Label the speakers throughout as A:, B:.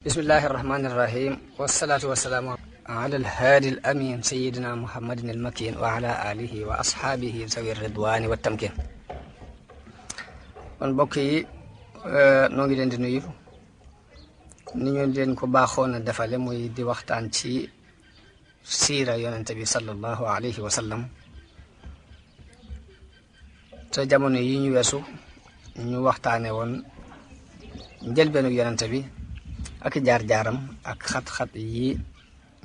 A: بسم الله الرحمن الرحيم والصلاة والسلام على الهادي الأمين سيدنا محمد المكين وعلى آله وأصحابه ذوي الرضوان والتمكين. kon mbokk yi noo ngi leen di nuyu ni ñu leen ko baaxoon a defale muy di waxtaan ci siira yonente bi sallallahu alayhi wa sallam te jamono yi ñu weesu ñu waxtaane woon njëlbeenu yonente bi ak jaar-jaaram ak xat-xat yi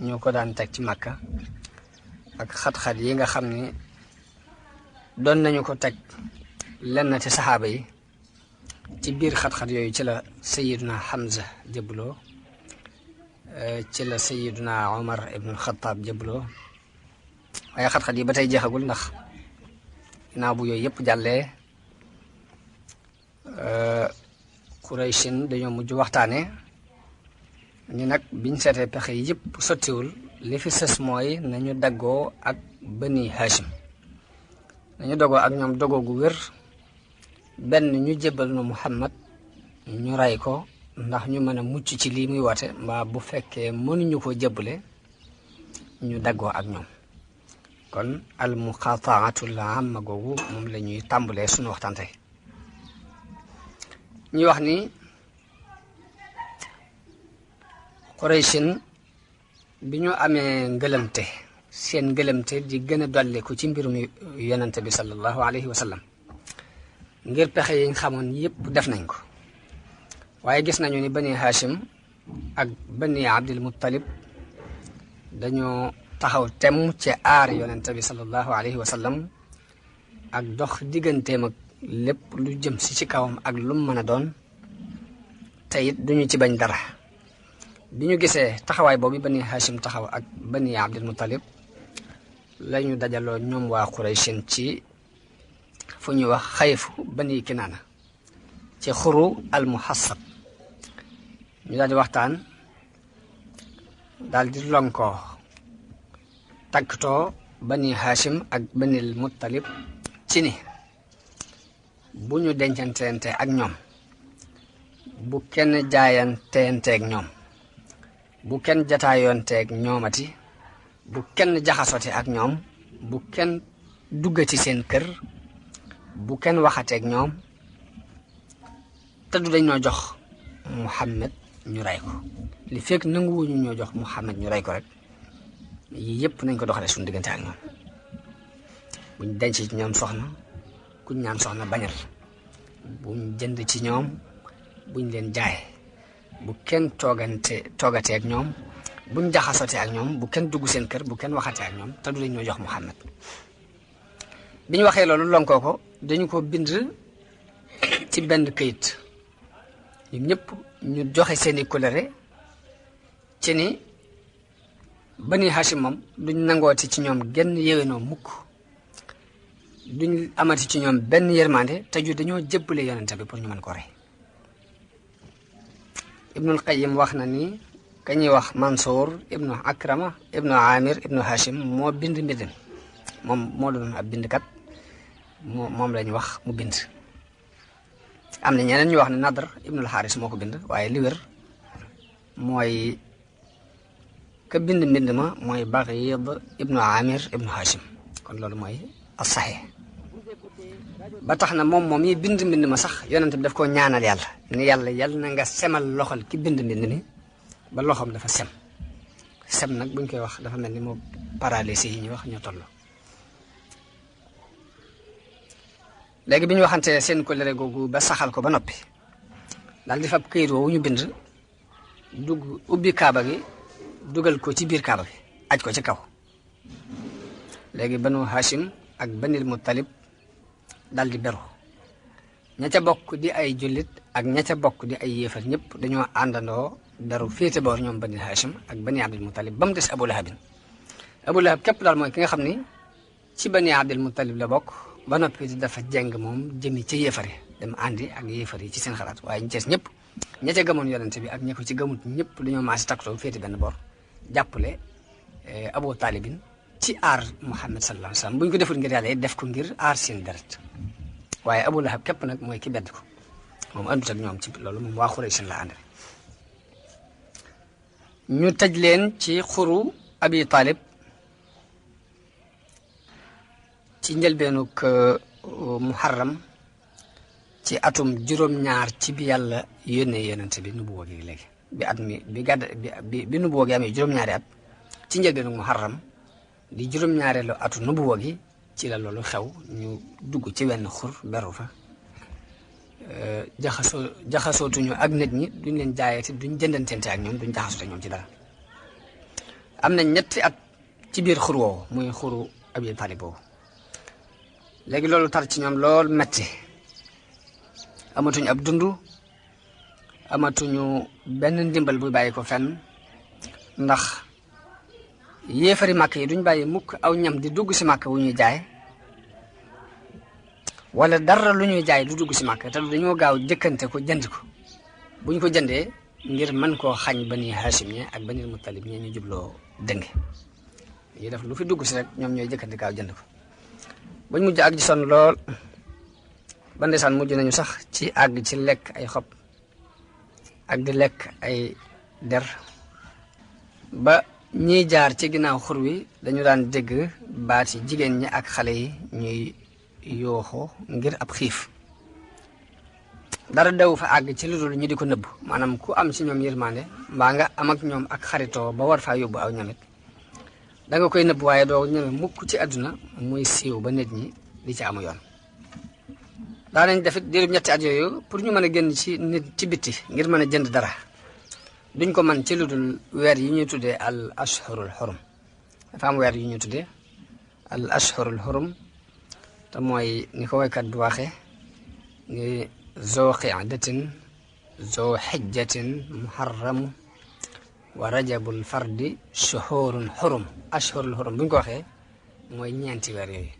A: ñu ko daan teg ci Makka ak xat-xat yi nga xam ni doon nañu ko teg lenn ci saxaaba yi. ci biir xat-xat yooyu ci la sayiduna Hamza jëbloo ci la sayiduna Omar ibnul Xataab jëbloo waaye xat-xat yi ba tey jeexagul ndax ginnaaw bu yooyu yëpp jàllee Qurayshin dañoo mujj waxtaane ni nag biñ seetee pexe yi yëpp sottiwul li fi sës mooy nañu daggoo ak Bani Hashim nañu dogoo ak ñoom dogoo gu wér benn ñu jébbal na Muhammad ñu rey ko ndax ñu mën a mucc ci lii muy woote mbaa bu fekkee mënuñu ko jébbale ñu daggoo ak ñoom kon al muqataatul amma googu moom la ñuy tàmbalee suñu waxtaan tey ñuy wax ni Qurayshin bi ñu amee ngëlëmte seen ngëlëmte di gën a dolliku ci mbirum yonente bi sallallahu alayhi wa sallam ngir pexe yi ñu xamoon yëpp def nañ ko waaye gis nañu ni Bani Hashim ak Bani Abdul Muttalib dañoo taxaw temm ci aar yonente bi sallallahu alayhi wa sallam ak dox digganteem ak lépp lu jëm ci kawam ak lu mu mën a doon te it duñu ci bañ dara bi ñu gisee taxawaay boobu Bani Hashim taxaw ak Bani Abdul Muttalib lañu dajaloo ñoom waa Qurayshin ci fu ñuy wax xayfu Bani Kinaana ci xuru al muhassab ñu daal di waxtaan daal di lonkoo tàggatoo Bani Hashim ak Bani Muttalib ci ni bu ñu dencanteente ak ñoom bu kenn jaayanteeg ñoom bu kenn jataayoonteeg ñoomati bu kenn jaxasote ak ñoom bu kenn duggati seen kër bu kenn waxateeg ñoom te du dañ ñoo jox Muhammad ñu rey ko li fekk nanguwuñu ñoo jox Muhammad ñu rey ko rek yii yëpp nañ ko doxale suñu diggante ak ñoom buñ denc ci ñoom soxna kuñ ñaan soxna bañal buñ jënd ci ñoom buñ leen jaay bu kenn toogatee ak ñoom buñ jaxasotee ak ñoom bu kenn dugg seen kër bu kenn waxatee ak ñoom te du dañ ñoo jox Muhammad bi ñu waxee loolu lonkoo ko dañu ko bind ci benn këyit ñun ñëpp ñu joxe seeni colère ci ni Bani Hashim moom duñ nangooti ci ñoom genn yéwénoo mukk duñ amati ci ñoom benn yërmande te ju dañoo jébbale yonente bi pour ñu mën ko rey Ibnul Qayyim wax na ni ka ñuy wax Mansour ibnu Akrama ibnu Amir ibnu Hashim moo bind mbindam moom moo doon ab bindkat moom lañu wax mu bind am na ñeneen ñu wax ne Nadr ibnul Haris moo ko bind waaye li wér mooy ka bind mbind ma mooy Baghid ibnu Amir ibnu Hashim kon loolu mooy as-sahih ba tax na moom yi bind mbind ma sax yonente bi daf koo ñaanal yàlla ni yàlla na nga semal loxol ki bind mbind mi ba loxoom dafa sem nag buñ koy wax dafa mel ni moo paralysé yi ñu wax ñoo toll léegi bi ñu waxante seen kóllëre googu ba saxal ko ba noppi daal di fab këyit woowu ñu bind dugg ubbi kaaba gi dugal ko ci biir kaaba gi aj ko ci kaw léegi Banu Hashim ak Banil Muttalib daal di beru ña ca bokk di ay jullit ak ña ca bokk di ay yéefar ñëpp dañoo àndandoo beru féete boor ñoom Bani Hashim ak Bani Abdul Muttalib ba mu des Abu Lahabin Abu Lahab képp daal mooy ki nga xam ni ci Bani Abdul Muttalib la bokk ba noppi dafa jeng moom jëmi ci yéefar yi dem àndi ak yéefar yi ci seen xalaat waaye ñu cees ñëpp ña ca gëmoon yonente bi ak ña ko ci gëmut ñëpp dañoo maasi takkatoo féete benn boor jàppale Abu Talibin ci aar Muhammad sallallahu alayhi wa sallam bu ñu ko deful ngir yàlla def ko ngir aar seen deret waaye Abu Lahab képp nag mooy ki bedd ko moom àndut ak ñoom ci loolu moom waa Quraysh la àndal ñu tëj leen ci xuru Abi Talib ci njëlbeenug muharram ci atum juróom-ñaar ci bi yàlla yónnee yonent bi nubuwwa gi léegi bi at mi bi nubuwwa gi amee juróom-ñaari at ci njëlbeenug muharram di juróom-ñaareelu atu nubuwwa gi ci la loolu xew ñu dugg ci wenn xur beru fa jaxasootuñu ak nit ñi duñ leen jaayati duñ jëndantente ak ñoom duñ jaxasoote ñoom ci dara am na ñetti at ci biir xur woowu muy xuru Abi Talib boobu léegi loolu tar ci ñoom lool metti amatuñu ab dund amatuñu benn ndimbal bu bàyyi ko fenn ndax yéefari màkk yi duñ bàyyi mukk aw ñam di dugg si màkk wu ñuy jaay wala dara lu ñuy jaay du dugg si màkk te dañoo gaaw jëkkante ko jënd ko buñ ko jëndee ngir mën koo xañ Bani Hashim ñe ak Bani Muttalib ñe ñu jubloo dënge yi def lu fi dugg si rek ñoom ñooy jëkkante gaaw jënd ko buñ mujj àgg ci sonn lool ba ndeysaan mujj nañu sax ci àgg ci lekk ay xob ak di lekk ay der ba ñiy jaar ci ginnaaw xur wi dañu daan dégg baati jigéen ñi ak xale yi ñuy yooxoo ngir ab xiif dara daw fa àgg ci lu dul ñu di ko nëbb maanaam ku am ci ñoom yërmande mbaa nga am ak ñoom ak xaritoo ba war faa yóbbu aw ñamit da nga koy nëbb waaye doo ñeme mukk ci àdduna muy siiw ba nit ñi di ci amu yoon daanañ defit diirub ñetti at yooyu pour ñu mën a génn ci nit ci bitti ngir mën a jënd dara duñ ko mën ci lu dul weer yi ñuy tuddee al ashhurul xurum dafa am weer yi ñuy tuddee al ashhurul xurum te mooy ni ko waykat bi waxee ni zoo qi'datin zoo xijjatin muharramu wa rajabul fardi shuhurun xurum ashhurul xurum bu ñu ko waxee mooy ñeenti weer yooyu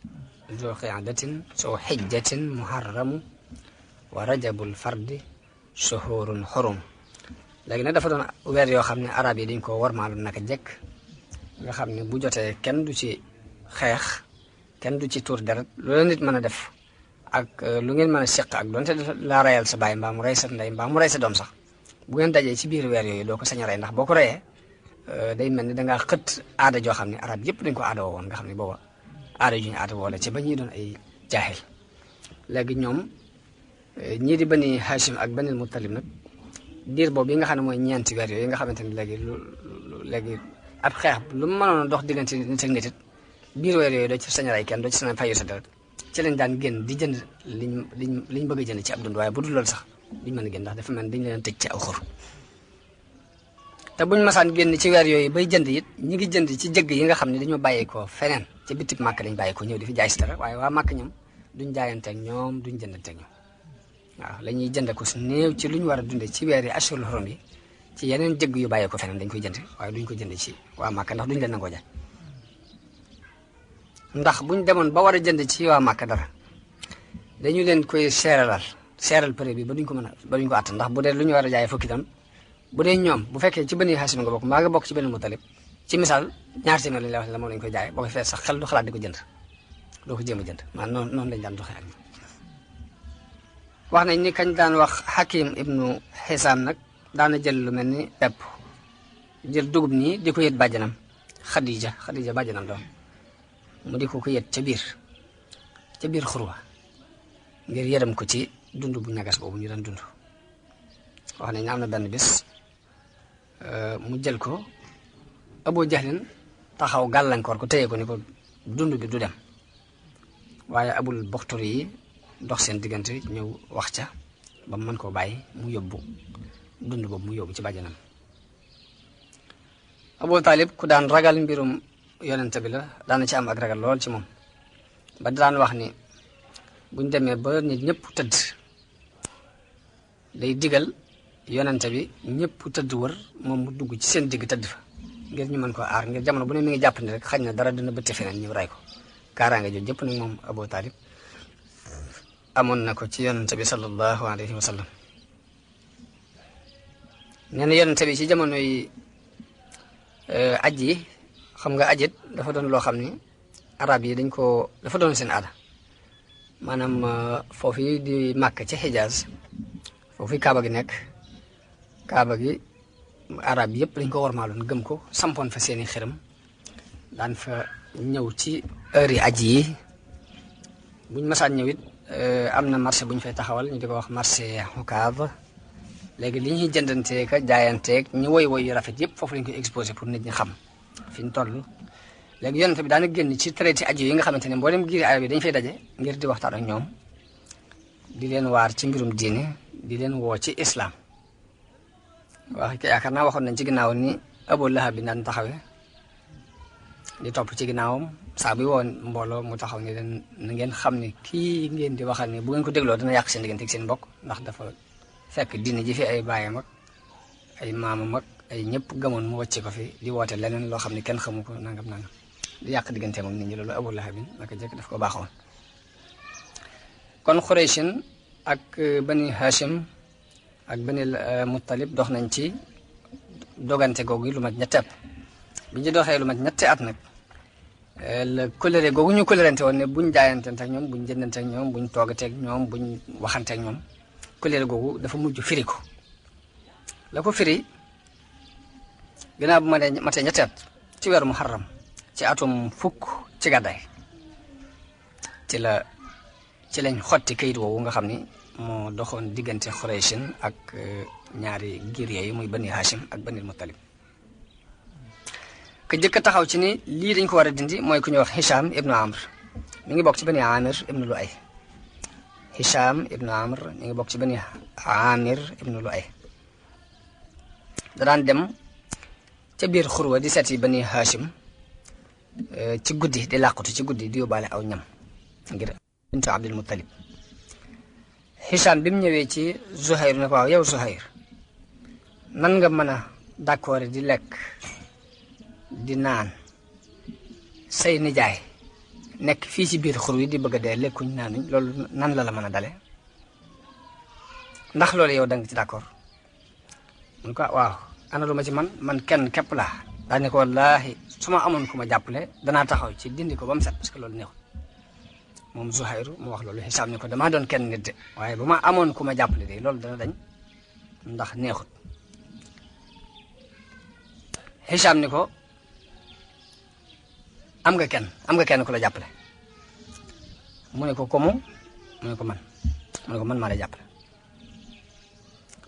A: zoo qi'datin zoo xijjatin muharramu wa rajabul fardi shuhurun xurum léegi nag dafa doon weer yoo xam ne arab yi dañ ko warmaalu naka jekk nga xam ne bu jotee kenn du ci xeex kenn du ci tuur deret lu la nit mën a def ak lu ngeen mën a seq ak doonte laa reyal sa baay mbaa mu rey sa ndey mbaa mu rey sa doom sax bu ngeen dajee ci biir weer yooyu doo ko sañ a rey ndax boo ko reyee day mel ni dangaa xët aada joo xam ne arab yëpp dañ ko aada woon nga xam ne booba aada ju ñu aada woo la ci ba ñuy doon ay jaahil léegi ñoom ñii di Bani Hashim ak Bani Muttalib nag diir boobu yi nga xam ne mooy ñeenti weer yooyu nga xamante ne léegi ab xeex lu mu mënoon a dox diggante nit ak nit it biir weer yooyu doo ci sañ a rey kenn doo ci sañ a fayu sa deret ci lañ daan génn di jënd liñ bëgg a jënd ci ab dund waaye bu dul loolu sax duñ mën a génn ndax dafa mel dañ leen tëj ci aw xur te buñ masaan génn ci weer yooyu bay jënd it ñi ngi jënd ci jëgg yi nga xam ne dañoo bàyyeekoo feneen ci bitib màkk lañ bàyyeekoo ñëw di fi jaay si dara waaye waa màkk ñoom duñ jaayanteeg ñoom duñ jëndanteeg ñoom waaw la ñuy jënd ko su néew ci lu ñu war a dundee ci weer yi ashurul xurum yi ci yeneen jëgg yu bàyyeekoo feneen dañ koy jënd waaye duñ ko jënd ci waa màkk ndax duñ leen nangoo jaay ndax buñ demoon ba war a jënd ci waa màkk dara dañu leen koy seeral prix bi ba duñ ko àtt ndax bu dee lu ñu war a jaay fukki tam bu dee ñoom bu fekkee ci Bani Hashim nga bokk mbaa nga bokk ci Bani Muttalib ci misaal ñaar téeméer lañ la wax la moom lañ koy jaay boo ko fee sax xel du xalaat di ko jënd doo ko jéem a jënd maanaam noonu lañ daan doxee ak ñoom wax nañ ni kañ daan wax Hakim ibnu Xisaam nag daana jël lu mel ni pepp jël dugub nii di ko yët bàjjanam Xadija bàjjanam doon mu di ko yët ca biir xurwa ngir yërëm ko ci dund bu ñagas boobu ñu daan dund wax nañ ne am na benn bis mu jël ko Abu Jahlin taxaw gàllankoor ko téye ko ni ko dund bi du dem waaye Abul Buxturi yi dox seen diggante ñëw wax ca ba mu mën koo bàyyi mu yóbbu dund boobu mu yóbbu ci bàjjanam Abu Talib ku daan ragal mbirum yonente bi la daana ci am ak ragal lool ci moom ba daan wax ni buñ demee ba nit ñëpp tëdd day digal yonente bi ñëpp tëdd wër moom mu dugg ci seen digg tëdd fa ngir ñu mën ko aar ngir jamono bu ne mi ngi jàpp ni rek xañ na dara dina bëtte feneen ñu ray ko kaaraange jooju jëpp nag moom Abu Talib amoon na ko ci yonente bi sallallahu alayhi wa sallam nee na yonente bi ci jamono yi aj yi xam nga ajit dafa doon loo xam ni arab yi dafa doon seen aada maanaam foofu yi di Màkk ci Xijaaz foofu kaaba gi nekk kaaba gi arab yëpp dañ ko warmaaloon gëm ko sampoon fa seeni xërëm daan fa ñëw ci heure yi aji yi buñ masaan ñëw it am na marché bu ñu fay taxawal ñu di ko wax marché Xukaab léegi li ñuy jëndanteeg a jaayanteeg ñu woy yu rafet yëpp foofu lañ koy exposé pour nit ñi xam fi ñu toll léegi yonent bi daana génn ci traité aju yi nga xamante ne mboolem giiri arab yi dañ fay daje ngir di waxtaan ak ñoom di leen waar ci mbirum diine di leen woo ci islam wax yaakaar naa waxoon nañ ci ginnaaw ni Abu Lahab bi daan taxawee di topp ci ginnaawam saa buy woon mbooloo mu taxaw ni leen na ngeen xam ne kii ngeen di waxal ni bu ngeen ko dégloo dana yàq seen diggante ak seen mbokk ndax dafa fekk diine ji fi ay baayam ak ay maamam ak ay ñëpp gëmoon mu wàcce ko fi di woote leneen loo xam ne kenn xamu ko nangam di yàq digganteem ak nit ñi loolu Abu Lahab bi naka jëkk daf ko baaxoon kon Xurayshin ak Bani Hashim ak Bani Muttalib dox nañ ci dogante googu lu mat ñetti at bi ñu doxee lu mat ñetti at nag la colère googu ñu colérante woon ne buñ jaayanteeg ñoom buñ jëndanteeg ñoom buñ toogateeg ñoom buñ waxanteeg ñoom colère googu dafa mujj firi ko la ko firi ginnaaw bu ma nee matee ñetti at ci weeru Muharram ci atum fukk ci gàddaay ci lañ xotti kayit woowu nga xam ni moo doxoon diggante Xurayshin ak ñaari giir yooyu muy Bani Hashim ak Bani Muttalib ka jëkk a taxaw ci ni lii dañ ko war a dindi mooy ku ñuy wax Hisham ibnu Amr mi ngi bokk ci Bani Amir ibnu Lu'ay Hisham ibnu Amr mi ngi bokk ci Bani Amir ibnu Lu'ay da daan dem ca biir xurwa di seeti Bani Hashim ci guddi di làqutu ci guddi di yóbbaale aw ñam ngir bintu Abdul Muttalib Hisham bi mu ñëwee ci Zuhayr ne ko waaw yow Zuhayr nan nga mën a d'accord di lekk di naan say nijaay nekk fii ci biir xur wi di bëgg a dee lekkuñ naanuñ loolu nan la mën a dale ndax loolu yow da nga ci d'accord mun ko waaw ana lu ma ci man kenn képp laa daa ne ko wallaahi su ma amoon ku ma jàppale danaa taxaw ci dindi ko ba mu set parce que loolu neexul moom Zuhayru mu wax loolu Hisham ne ko damaa doon kenn nit de waaye bu ma amoon ku ma jàppale de loolu dana dañ ndax neexut Hisham ni ko am nga kenn ku la jàppale mu ne ko komu mu ne ko man maa lay jàppale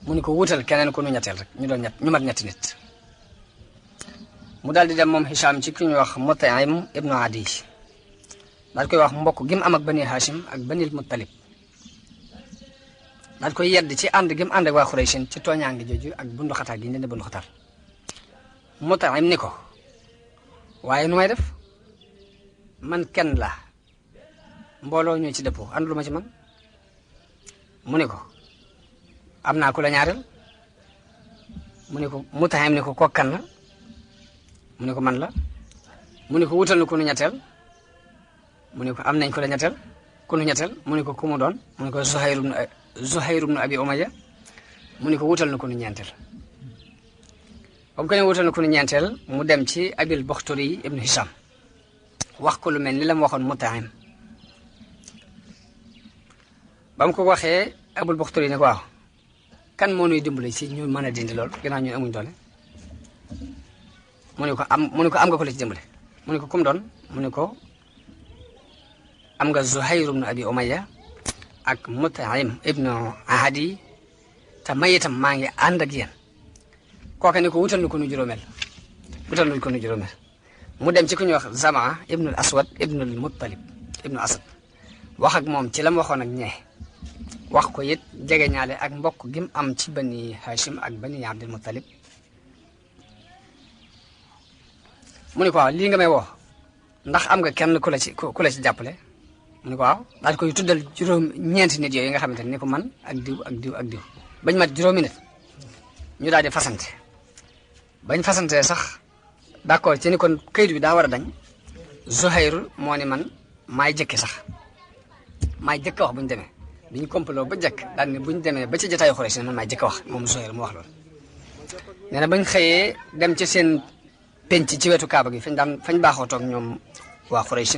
A: mu ne ko wutal keneen ku nu ñetteel rek ñu mat ñetti nit mu daal di dem moom Hisham ci ku ñuy wax Mut'im ibnu Adi daal koy wax mbokk gi mu am ak Bani Hashim ak Bani Muttalib daal koy yedd ci ànd gi mu ànd ak waa Xurayshin ci tooñaange jooju ak bunduxataal gi ñu leen di bunduxataal Mut'im ni ko waaye nu may def man kenn la mbooloo ñoo ci dëppoo ànd lu ma ci man mu ne ko am naa ku la ñaareel mu ne ko Mut'im ni ko kan la mu ne ko man la mu ne ko wutal na ku nu ñetteel mu ne ko am nañ ko la ñetteel ku nu ñetteel mu ne ko ku mu doon mu ne ko Zuhayr ibn Abi Umayya mu ne ko wutal na ku nu ñeenteel ba mu ko ne wutal na ku nu ñeenteel mu dem ci Abil Bakhtari ibn Hisham wax ko lu mel ni la mu waxoon Mut'im ba mu ko waxee Abul Bakhtari ne ko waaw kan moo nuy dimbali ci ñu mën a dindi loolu ginnaaw ñu amuñ doole mu ne ko am nga ko la ci dimbale mu ne ko kum doon mu ne ko am nga Zuhayr ibn Abi Umayya ak Mut'im ibnu Adi te may itam maa ngi ànd ak yéen kooka ne ko wutal nu ko nu juróomeel mu dem ci ku ñuy wax Zamaa ibnu Aswad ibnu Muttalib ibnu Asad wax ak moom ci la mu waxoon ak ñee wax ko it jege ñaale ak mbokk gi mu am ci Bani Hashim ak Bani Abdul Muttalib mu ne ko waaw lii nga may woo ndax am nga kenn ku la ci jàppale mu ne ko waaw daal koy tuddal ñeenti nit yooyu nga xamante ne ko man ak diw bañ mat juróomi nit ñu daal di fasante bañ fasante sax d'accord ci ni kon kayit bi daa war a dañ Zuhayr moo ni man maay jëkke wax bu ñu demee bi ñu complot ba jëkk daal ne bu ñu demee ba ci jotaayu Xuraysh man maay jëkke wax moom Zuhayr mu wax loolu nee na bañ xëyee dem ci seen penc ci wetu Kaaba gi fañ baaxoo toog ñoom waa Xuraysh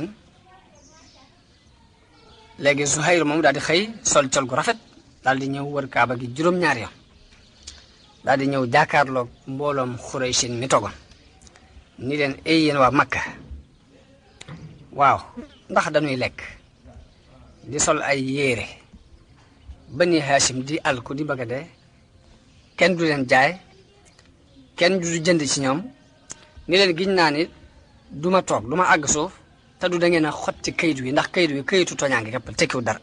A: léegi Zuhayr moom daal di xëy sol col gu rafet daal di ñëw wër Kaaba gi juróom-ñaari yoon daal di ñëw jàkkaarloog mbooloom Xuraysin mi togoon ni leen ay yéen waa Makka waaw ndax dañuy lekk di sol ay yére Bani Hashim di alku di bëgg a dee kenn du leen jaay kenn du jënd ci ñoom ni leen giñ naa ni du ma toog du ma àgg suuf te du da ngeen a xotti kayit wi ndax kayit wi kayitu tooñaa ngi képp tekkiwu dara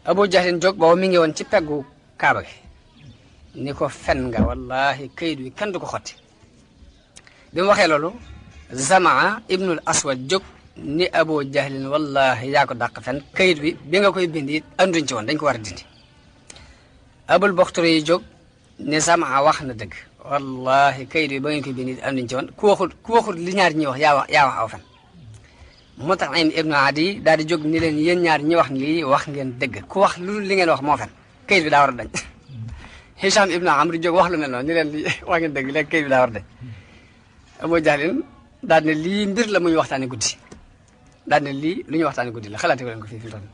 A: Abu Jahlin jóg boobu mi ngi woon ci peggu Kaaba gi ni ko fen nga wallahi kayit wi kenn du ko xotti bi mu waxee loolu Zamaa ibnul Aswad jóg ni Abu Jahlin wallahi yaa ko dàq fen kayit wi bi nga koy bind it anduñ ci woon dañ ko war a dindi Abul Baxtari yi jóg ne Zamaa wax na dëgg wallahi kayit wi ba ngeen koy bind it anduñ ci woon ku waxul li ñaar ñi wax yaa wax aw fen Mut'im ibnu Adi daal di jóg ni leen yéen ñaar ñi wax lii wax ngeen dëgg ku wax lu li ngeen wax moo fen kayit bi daa war a dañ Hisham ibnu Amr jóg wax lu mel noonu ni leen lii wax ngeen dëgg léegi kayit bi daa war a dañ Abu Jahlin daal ne lii mbir la mu ñu waxtaane guddi daal ne lii lu ñu waxtaane guddi la xalaati leen ko fii fi mu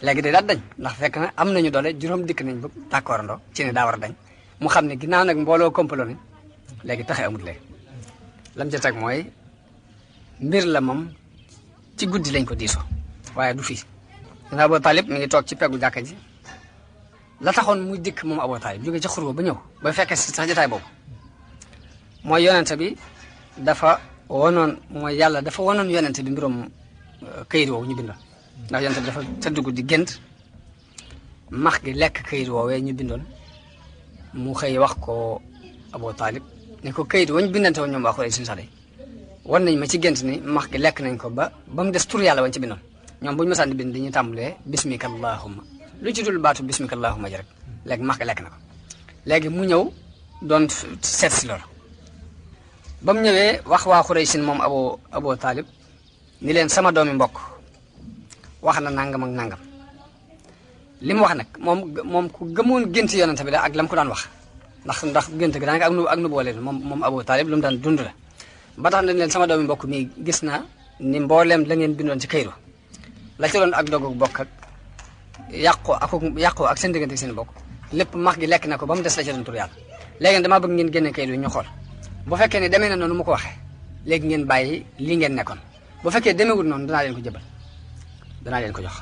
A: léegi day daal dañ ndax fekk na am nañu doole juróom dikk nañ ba d'accord andoo ci ne daa war a dañ mu xam ne ginnaaw nag mbooloo complot ni léegi taxe amut léegi lam ca teg mooy mbir la moom ci guddi lañ ko diisoo waaye du fii dina Abu Talib mi ngi toog ci peggu jàkka ji la taxoon muy dikk moom Abu Talib jóge ci xurwa ba ñëw ba fekkee si sax jotaay boobu mooy yonente bi dafa wonoon mooy yàlla dafa wonoon yonente bi mbirum kayit woowu ñu bindoon ndax yonente bi dafa tëdd guddi gént max gi lekk kayit woowee ñu bindoon mu xëy wax ko Abu Talib ne ko kayit wañ bindante woon ñoom waa Quraysh suñu sax wan nañ ma ci gént ni max gi lekk nañ ko ba mu des tur yàlla wañ ci bindoon ñoom bu ñu mësaan di bind dañuy tàmbalee bismika allahumma lu ci dul baatu bismika allahumma ji rek léegi max gi lekk na ko léegi mu ñëw doon seet si loolu ba mu ñëwee wax waa Quraysh moom Abu Talib ni leen sama doomi mbokk wax na nangam ak nangam li mu wax nag moom ku gëmoon gént yonente bi la ak lam ko daan wax ndax gént gi daanaka ak nu boole moom Abu Talib lu mu daan dund la ba tax nañ leen sama doomi mbokk mi gis naa ni mbooleem la ngeen bindoon ci kayru la ci doon ak dogu bokk ak yàqoo ak seen diggante seen bokk lépp max gi lekk na ko ba mu des la ci doon tur yàlla léegi damaa bëgg ngeen génne kayru ñu xool bu fekkee ne demee na noonu mu ko waxee léegi ngeen bàyyi lii ngeen nekkoon bu fekkee demeewul noonu danaa leen ko jëbal danaa leen ko jox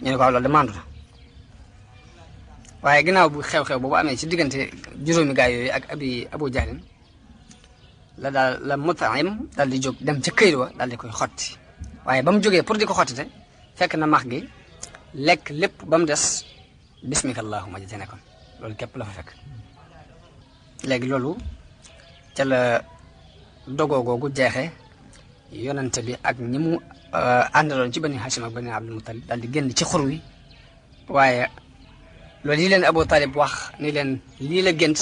A: ñu ne ko loolu de mandu na waaye ginnaaw bu xew-xew boobu amee ci diggante juróomi gaay yooyu ak Abu Jahlin la Mut'im daal di jóg dem ca këyit wa daal di koy xotti waaye ba mu jógee pour di ko xottite fekk na max gi lekk lépp ba mu des bismika allahumma ji ca nekkoon loolu képp la fa fekk léegi loolu ca la dogoo googu jeexee yonente bi ak ñi mu àndaloon ci Bani Hashim ak Bani Abdul Muttalib daal di génn ci xur wi waaye loolu yi leen Abu Talib wax ni leen lii la gént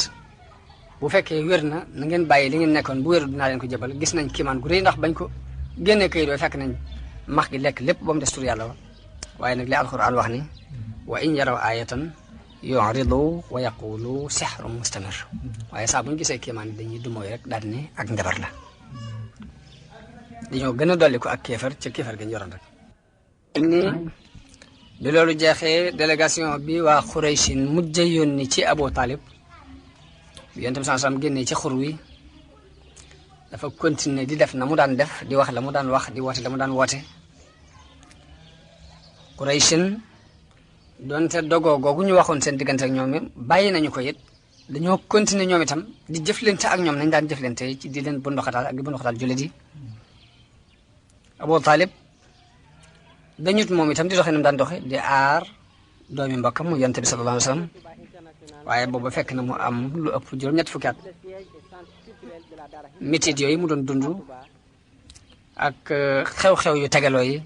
A: bu fekkee wér na ngeen bàyyi li ngeen nekkoon bu wéru dinaa leen ko jëbal gis nañ kiimaan gu rëy ndax bañ ko génnee kayit doo fekk nañ max gi lekk lépp ba mu des tur yàlla wa waaye nag li alquran wax ni wa in yaraw ayatan yuridu wa yaqulu sihrun mustamir waaye saa bu ñu gisee kiimaan dañuy dumooy rek daal ne ak njabar la dañoo gën a dolli ko ak kéefar ca kéefar gañ yoroon rek ni bi loolu jeexee délégation bi waa Quraysh mujj yónni ci Abu Talib bi Yonent bi sallallahu alayhi wasallam génnee ci xur wi dafa continuer di def na mu daan def di wax la mu daan wax di woote la mu daan woote Quraysh doonte dogoo googu ñu waxoon seen diggante ak ñoom bàyyi nañu ko it dañoo continuer ñoom itam di jëflante ak ñoom nañ daan jëflante ci di leen bunduxataal ak di bunduxataal jullit yi Abu Talib dañut moom itam di doxee nam daan doxe di aar doomi mbokkam mu Yonent bi sallallahu alayhi wasallam waaye booba fekk na mu am lu ëpp juróom-ñett fukki at métit yooyu mu doon dund ak xew-xew yu tegaloo yi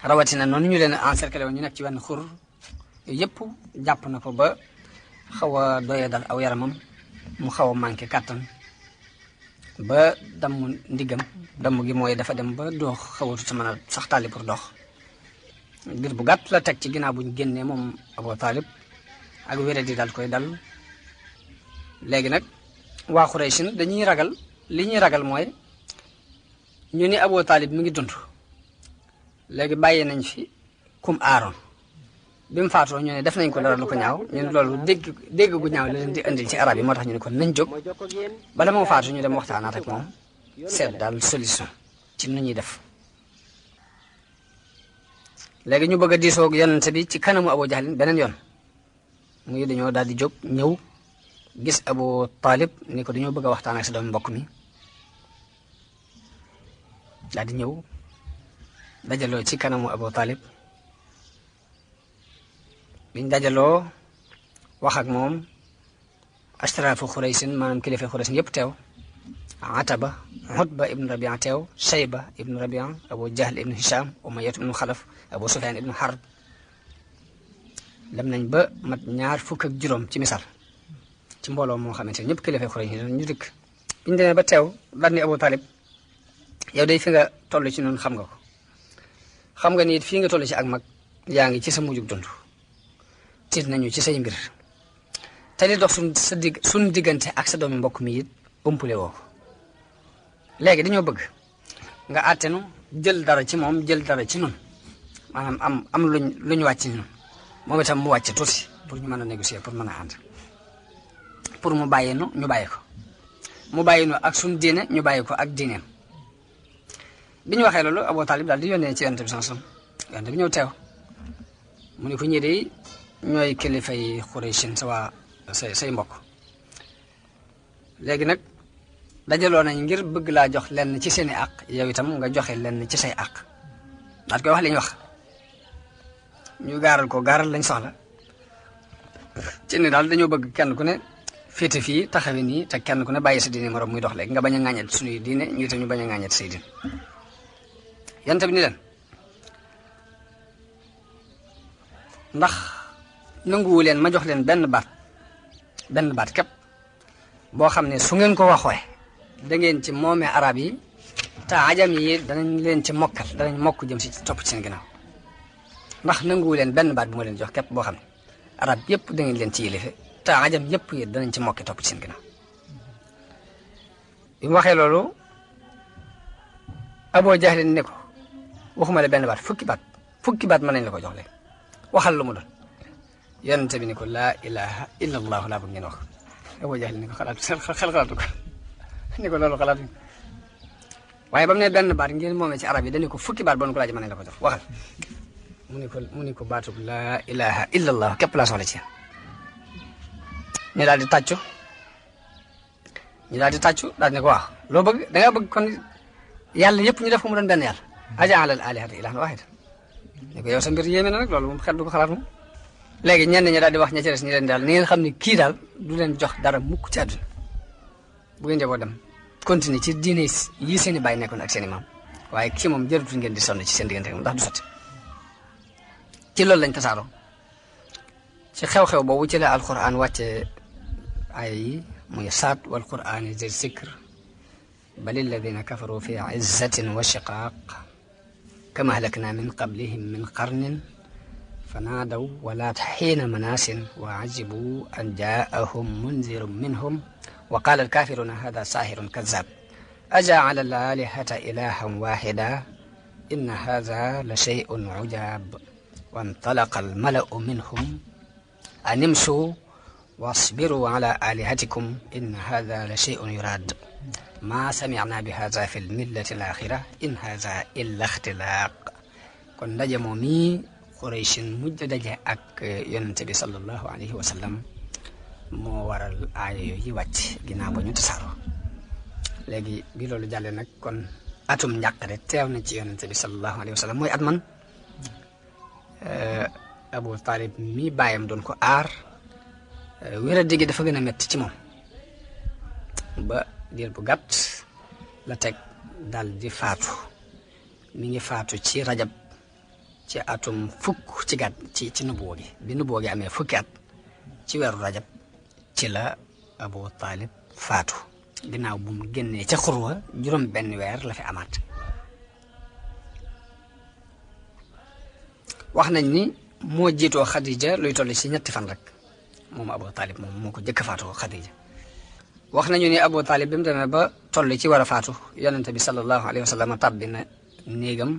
A: rawatina noonu ñu leen encerclé woon ñu nekk ci wenn xur yooyu yëpp jàpp na ko ba xaw a doyee dal aw yaramam mu xaw a manqué kàttan ba damm ndiggam damm gi mooy dafa dem ba doox xawatu sa mën a sax tàlli pour dox ngir bu gàtt la teg ci ginnaaw buñ génnee moom Abu Talib ak wéré di dal koy dal léegi nag waa Quraysh dañuy ragal li ñuy ragal mooy ñu ni Abu Talib mi ngi dund léegi bàyyi nañ fi kum aaroon bi mu faatoo ñu ne def nañ ko dara lu ko ñaaw ñu ne loolu dégg gu ñaaw la leen di indil ci arab yi moo tax ñu ne kon nañ jóg bala moo faatu ñu dem waxtaanaat ak moom seet daal solution ci nu ñuy def léegi ñu bëgg a diisoo ak yonent bi ci kanamu Abu Jahlin beneen yoon muy dañoo daal di jóg ñëw gis Abu Talib ni ko dañoo bëgg a waxtaan ak sa doomu mbokk mi daal di ñëw dajaloo ci kanamu Abu Talib biñ dajaloo wax ak moom ashraafu Xuraysin maanaam kilifa Xuraysin yëpp teew Ataba Utba ibn Rabia teew Shayba ibn Rabia Abu Jahl ibn Hisham Umayyah ibn Xalaf Abu Sufyan ibn Harb dem nañ ba mat 25 ci misaal ci mbooloo moo xamante ne ñëpp kilifa Xuraysin ñu dëkk biñ demee ba teew daal ni Abu Talib yow day fi nga toll ci noonu xam nga ko xam nga ni it fii nga toll ci ak mag yaa ngi ci sa mujjug dund tiit nañu ci say mbir te li dox suñ diggante ak sa doomi mbokk mi it umpule woo léegi dañoo bëgg nga àttenu jël dara ci moom jël dara ci nun maanaam am luñ wàcc ñun moom itam mu wàcc tuuti pour ñu mën a négocier pour mën a ànd pour mu bàyyi nu ñu bàyyi ko mu bàyyi nu ak suñ diine ñu bàyyi ko ak diineem bi ñu waxee loolu Abu Talib daal di yónnee ci yonent bi sallallahu alayhi wasallam yonent bi ñëw teew mu ne ko ñii de ñooy kilifay Xuraysin say mbokk léegi nag dajaloo nañ ngir bëgg laa jox lenn ci seeni àq yow itam nga joxe lenn ci say àq daal koy wax li ñu wax ñu gaaral lañ soxla ci ni daal dañoo bëgg kenn ku ne féete fii taxawe nii te kenn ku ne bàyyi sa diine morom muy dox léegi nga bañ a ŋàññet suñuy diine ñu itam ñu bañ a ŋàññet say diine yonent bi ni leen ndax nanguwu leen ma jox leen benn baat képp boo xam ne su ngeen ko waxee da ngeen ci moomee arab yi te ajam yi danañ leen ci mokkal danañ mokk jëm si topp ci seen ginnaaw ndax nanguwu leen benn baat bu ma leen jox képp boo xam ne arab yëpp da ngeen leen ci yilife te ajam yëpp yi danañ ci mokki topp ci seen ginnaaw bi mu waxee loolu Abu Jahl ne ko waxuma la benn baat fukki baat mën nañ la ko jox léegi waxal lu mu doon yonent bi ni ko laa ilaha illa allah laa bëgg ngeen wax Abu Jahl ni ko xalaatu ko ni ko loolu xalaatu waaye ba mu ne benn baat ngeen moomee ci arab yi dañu ko fukki baat bon ko laaj mën nañ la ko jox waxal mu ni ko baatub laa ilaha illa allah képp laa soxla ci yéen ñu daal di tàccu daal ne ko waaw loo bëgg da nga bëgg kon yàlla yëpp ñu def ko mu doon benn yàlla aja'ala al-alihata ilahan wahida ne ko yow sa mbir yéeme na nag loolu moom xel du ko xalaat moom léegi ñenn ñi daal di wax ña ci des ñi leen daal ni ngeen xam ne kii daal du leen jox dara mukk ci àdduna bu ngeen jaboo dem continuer ci diine yi seen i bàyyi nekkoon ak seen i maam waaye kii moom jëratul ngeen di sonn ci seen diggante ndax du sotti ci loolu lañ tasaaroo ci xew-xew boobu ci la alquran wàcce ay yi muy saat wal qur'ani zi zikr bal alladina kafaru fi izzatin wa shiqaq kama ahlakna min qablihim min qarnin فنادوا ولا حين مناس وعجبوا أن جاءهم منذر منهم وقال الكافرون هذا ساحر كذاب أجعل الآلهة إلها واحدا إن هذا لشيء عجاب وانطلق الملأ منهم أن امشوا واصبروا على آلهتكم إن هذا لشيء يراد ما سمعنا بهذا في الملة الآخرة إن هذا إلا اختلاق كن نجمومي Qurayshin mujj daje ak yonent bi sallallahu alayhi wa sallam moo waral aaya yooyu wàcc ginnaaw ba ñu tasaaroo léegi bi loolu jàllee nag kon atum njàqare teew na ci yonent bi sallallahu alayhi wa sallam mooy at man Abu Talib mi bàyyam doon ko aar wéra digi dafa gën a metti ci moom ba diir bu gàtt la teg dal di faatu mi ngi faatu ci rajab ci atum fukk ci gàtt ci nubuwa gi bi nubuwa gi amee fukki at ci weeru rajab ci la Abu Talib faatu ginnaaw bu mu génnee ca xurwa juróom benn weer la fi amaat wax nañ ni moo jiitoo Khadija luy toll ci ñetti fan rek moom Abu Talib moom moo ko jëkk faatoo Khadija wax nañu ni Abu Talib bi mu demee ba toll ci war a faatu yonente bi sallallahu alayhi wa sallam tàbbi na néegam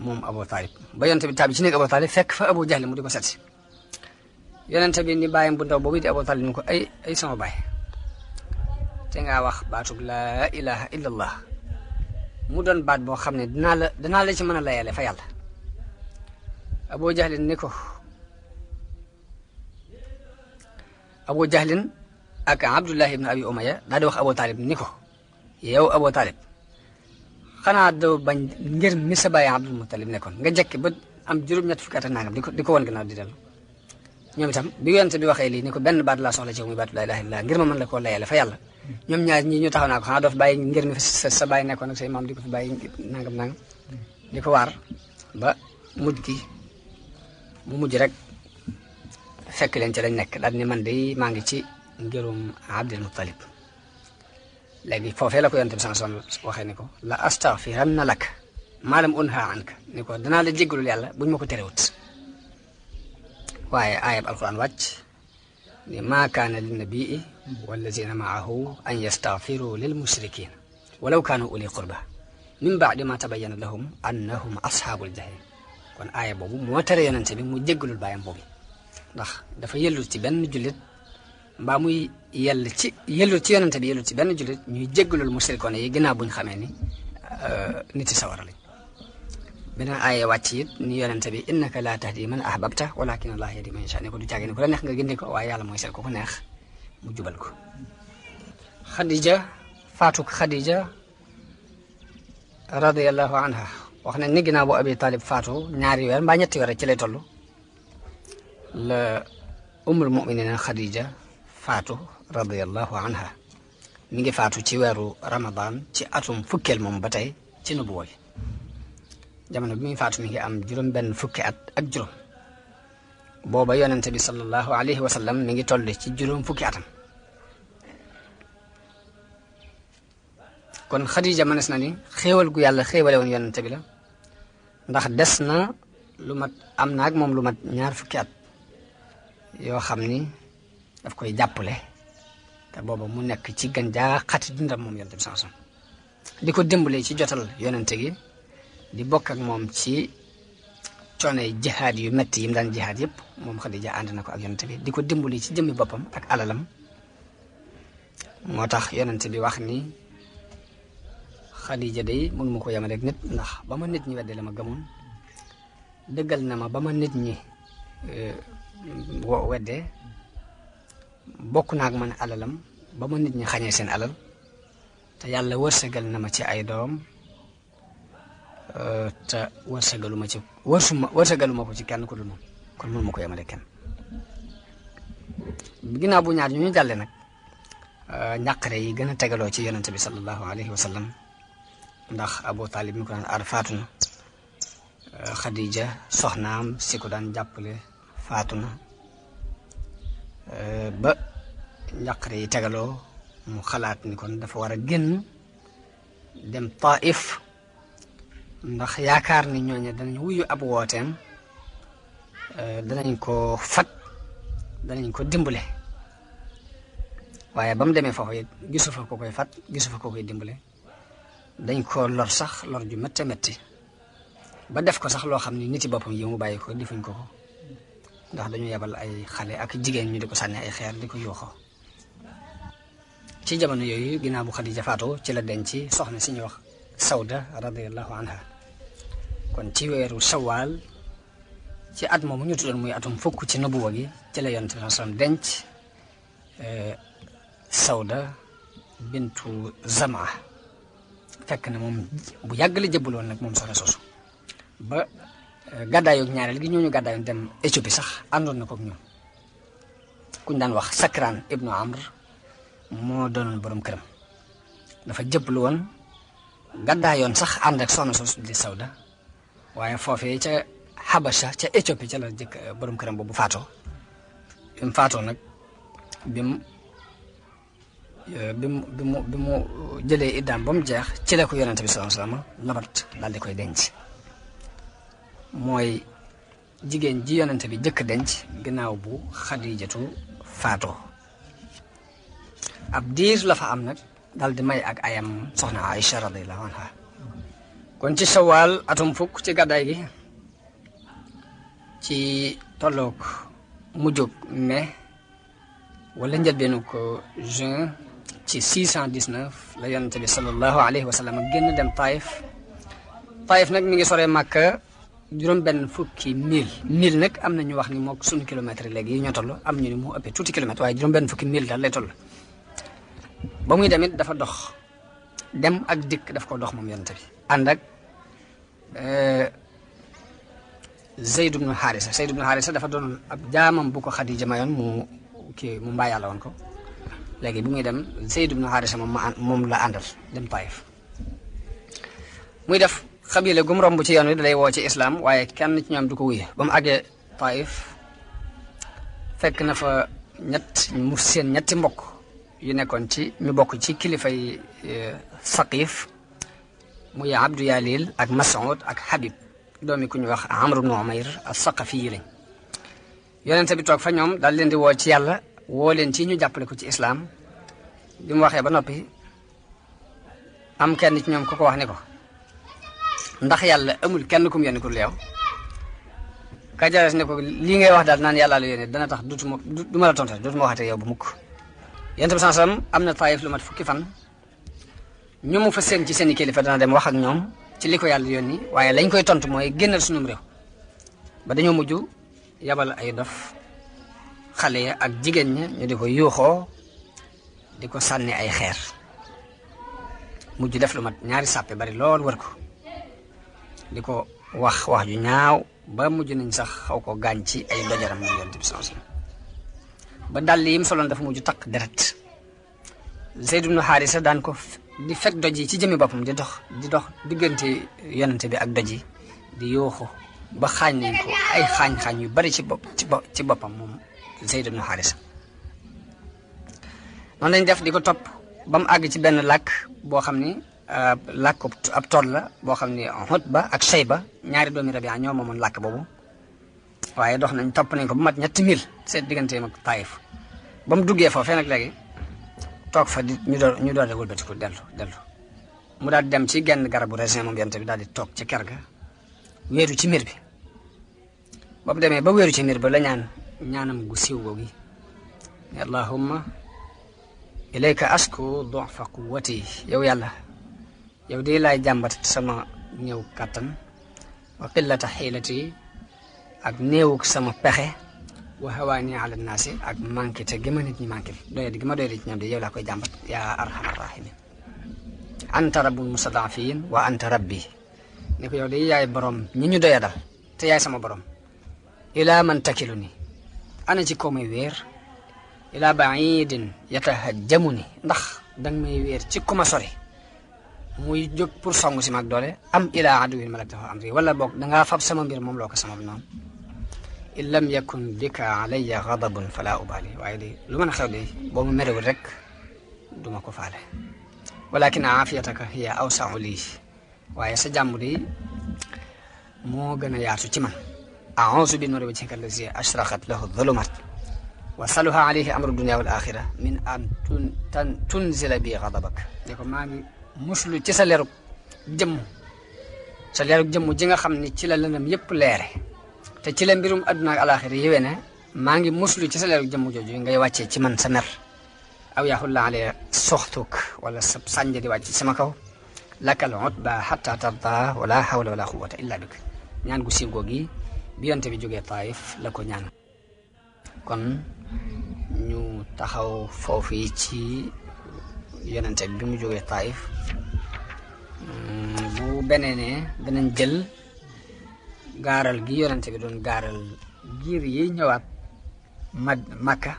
A: moom Abu Talib ba yonente bi tàbbi ci néeg Abu Talib fekk fa Abu Jahl mu di ko seet si yonente bi ni bàyyam bu ndaw boobu di Abu Talib ni ko ay sama baay te ngaa wax baatub laa ilaha illallah mu doon baat boo xam ne danaa la ci mën a layale fa yàlla. Abu Jahlin ak Abdullah ibn Abi Umayya daal di wax Abu Talib ni ko yow Abu Talib xanaa doo bañ ngir mi sa baay Abdul Muttalib nekkoon nga jekki ba am juróom-ñett fukki at ak nangam di ko wan gannaaw di dellu. ñoom itam bi yonent bi waxee lii ni ko benn baat laa soxla ci muy baatu laa ilaaha illallaah ngir ma mën la koo layale fa yàlla ñoom ñaar ñi ñu taxaw naa ko xanaa doo fi bàyyi ngir mi sa bàyyi nekkoon ak say maam di ko fi bàyyi nangam di ko waar ba mu mujj rek fekk leen ci lañ nekk daal ni man de maa ngi ci ngirum Abdul Muttalib. léegi foofee la ko yonent bi sanson waxee ni ko la astaghfiranna lak maa lam unha anka ni ko danaa la jéggalul yàlla buñ ma ko terewut. waaye aayab alquran wàcc ni maa kaana linnabii wallazina maahu an yastaghfiru lil mushrikin walaw kaanu uli qurba min baadi ma tabayyana lahum annahum ashaabul jahim. kon aaya boobu moo tere yonente bi mu jéggalul baayam boobu ndax dafa yellul ci benn jullit mbaa muy yellul ci yonente bi yellul ci benn jullit ñuy jéggalul mushrikoon yi ginnaaw buñ xamee ni niti sawara lañ. beneen aaya wàcc it ni yonente bi innaka laa tahdi man ahbabta walakin allah yahdi man yasha ne ko du caagi ne ko la neex nga gindi ko waaye yàlla mooy seet ko neex mu jubal ko. Faatu Khadija radiyallahu anha wax ne ni ginnaaw bu Abi Talib faatu ñaari weer mbaa ñetti weer ci lay toll la ummul muminina Khadija faatu radiyallahu anha mi ngi faatu ci weeru Ramadan ci atum fukkeel moom ba tey ci nubuwa gi. jamono bi muy faatu mi ngi am juróom-benn fukki at ak juróom booba yonente bi sallallahu alayhi wa sallam mi ngi toll ci juróom fukki atam. kon Khadija mënees na ni xéewal gu yàlla xéewale woon yonente bi la ndax des na lu mat am naag moom lu mat ñaar fukki at yoo xam ni daf koy jàppale te booba mu nekk ci gën jaa xati dundam moom yonente bi sanson di ko dimbale ci jotal yonente gi di bokk ak moom ci coono jihaad yu metti yi mu daan jihaad yëpp moom Khadija ànd na ko ak yonente bi di ko dimbali ci jëmmi boppam ak alalam. moo tax yonente bi wax ni Khadija day mënu ma ko yemale rek nit ndax ba ma nit ñi wedde la ma gëmoon dëggal na ma ba ma nit ñi wedde bokk naag man alalam ba ma nit ñi xañee seen alal te yàlla wërsëgal na ma ci ay doom te wërsëgalu ma ko ci kenn ku dul moom kon mënu ma ko yemale kenn. ginnaaw bu ñaar ñu jàlle nag njàqare yi gën a tegaloo ci yonente bi sallallahu alayhi wa sallam ndax Abu Talib mi ko daan aar faatu na Khadija soxnaam si ko daan jàppale faatu na ba njàqare yi tegaloo mu xalaat ni kon dafa war a génn dem Taif ndax yaakaar ni ñooñu danañ wuyu ab wooteem danañ ko fat danañ ko dimbale waaye ba mu demee foofu it gisu fa ko koy fat gisu fa ko koy dimbale dañ ko lor sax lor ju métte métti ba def ko sax loo xam ni nit yi boppam yi mu bàyyi ko defuñ ko ndax dañu yebal ay xale ak jigéen ñu di ko sànni ay xeer di ko yuuxoo. ci jamono yooyu ginnaaw bu Khadija faatoo ci la denc soxna si ñuy wax Sawda radiyallahu anha kon ci weeru Shawwal ci at moomu ñu tuddoon muy atum fukk ci nubuwa gi ci la Yonent bi sallam denc Sawda bintu Zamaa fekk na moom bu yàgg la jëbbaloon nag moom soxna soosu ba gàddaayoog ñaareel gi ñooñu gàddaayoon dem Éthiopie sax àndoon na koog ñoom kuñ daan wax Sakran ibnu Amr moo doonoon borom këram dafa jëbbalu woon gàddaayoon sax ànd ak soxna soosu di Sawda waaye foofee ca Habasha ca Éthiopie ca la jëkk borom këram boobu faatoo bi mu faatoo nag bi mu jëlee iddaam ba mu jeex ci la ko yonente bi sallallahu alayhi wasallam labat daal di koy denc mooy jigéen ji yonente bi jëkk denc ginnaaw bu Xadijatu faatoo ab diir la fa am nag daal di may ak ayam soxna Aïcha radiyallahu anha kon ci Shawwal atum fukk ci gàddaay gi ci tolloog mujjug mai wala njëlbeenu ko juin ci 619 la yonente bi sallallahu alayhi wa sallam génn dem Taïf. Taïf nag mi ngi soree Makka juróom benn fukki mille nag am na ñu wax ni mook sunu kilomètre léegi yi ñoo toll am ñu ni mu ëppee tuuti kilomètre waaye juróom benn fukki mille daal lay toll. ba muy demit dafa dox dem ak dikk daf ko dox moom yonente bi ànd ak Zayd ibn Haarisa dafa doon ab jaamam bu ko Xadija mayoon mu mbaa yàlla woon ko léegi bu muy dem Zayd ibn Haarisa moom la àndal dem Taïf. muy def xabile gum romb ci yoon wi dalay woo ci islam waaye kenn ci ñoom du ko wuye ba mu àggee Taïf fekk na fa ñetti mbokk yu nekkoon ci ñu bokk ci kilifay Saqif muy Abdu Yalil ak Mas'ud ak Habib doomi ku ñu wax Amr ibn Umayr as-Saqafi yi lañ. yonente bi toog fa ñoom daal leen di woo ci yàlla woo leen ci ñu jàppale ko ci islam bi mu waxee ba noppi am kenn ci ñoom ku ko wax ni ko ndax yàlla amul kenn ku mu yónni ku yow kajares ne ko lii ngay wax daal naan yàlla la yónni dana tax du ma la tontal dootuma waxate yow bu mukk. yonente bi sallam am na Taïf lu mat fukki fan ñu mu fa seen ci seen i kilifa dana dem wax ak ñoom ci li ko yàlla yónni waaye lañ koy tontu mooy génnal sunum réew ba dañoo mujj yabal ay dof xale ya ak jigéen ña ñu di ko yuuxoo di ko sànni ay xeer mujj def lu mat ñaari sàppe bari lool wër ko di ko wax ju ñaaw ba mujj nañ sax xaw ko gaañ ci ay dojaram moom yonent bi sallallahu alayhi wasallam ba dàll yi mu soloon dafa mujj takk deret Zayd ibn Haarisa daan ko di fekk doj yi ci jëmmi boppam di dox diggante yonente bi ak doj yi di yuuxu ba xaañ nañ ko ay xaañ yu bari ci boppam moom Zayd ibn Haarisa. noonu lañ def di ko topp ba mu àgg ci benn làkk boo xam ni làkk ab tool la boo xam ni Utba ak Shayba ñaari doomi Rabia ñoo moomoon làkk boobu waaye dox nañ topp nañ ko ba mat 3 mille seen digganteem ak Taïf ba mu duggee foofee nag léegi toog fa ñu door a wëlbatiku dellu mu daal di dem ci genn garabu raisin moom yonent bi daal di toog ci ker ga wéeru ci miir bi ba mu demee ba wéeru ci miir ba la ñaanam gu siiw googi allahumma ilayka ashku du'fa quwwati yow yàlla yow de laay jàmbat sama néew kàttan wa qillata xiilati ak néewuk sama pexe wa hawaani ala naasi ak manqué te gi ma nit ñi manqué doyadi gi ma doyadi ci ñoom de yow laa koy jàmbat yaa arhamar rahimin anta rabbul mustadafin wa anta rabbi ne ko yow de yaay borom ñi ñu doyadal te yaay sama borom ila man takilu ni ana ci kaw may wéer ila baidin yatahajjamu ni ndax danga may wéer ci ku ma sori muy jóg pour song si mag doole am ila aduwin malaktahu amri wala boog dangaa fab sama mbir moom loo ko sama noonu in lam yakun bika alayya ghadabun fala ubali waaye de lu mën a xew de boo mu merewul rek duma ko faale walakin aafiyataka hiya awsa'u lii waaye sa jàmm de moo gën a yaatu ci man a'uuzu bi nuuri wajhika allazi ashraqat lahu dhulumat wa saluha alayhi amru dunya wal axira min an tunzila bi ghadabak ne ko maa ngi muslu ci sa leerug jëmm ji nga xam ni ci la lëndëm yépp leere te ci la mbirum adduna ak alaxira yéwee ne maa ngi muslu ci sa leerug jëmm jooju ngay wàccee ci man sa mer aw yaxulla ale soxtuk wala sa sànja di wàcc ci sama kaw lakal utba hatta tarda wala hawla wala quwwata illa bik ñaan gu siiw googi bi yonte bi jógee Taïf la ko ñaan kon ñu taxaw foofu yi ci yonente bi mu jógee Taïf bu beneenee danañ jël gaaral gi yonente bi doon gaaral giir yi ñëwaat Makka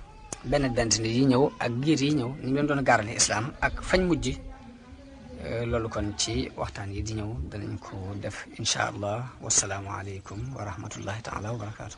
A: benn nit yi ñëw ak giir yi ñëw ni mu leen doon gaarale islam ak fañ mujj loolu kon ci waxtaan yi di ñëw danañ ko def incha allah wasalaamu aleykum wa rahmatullahi taala wa barakaatu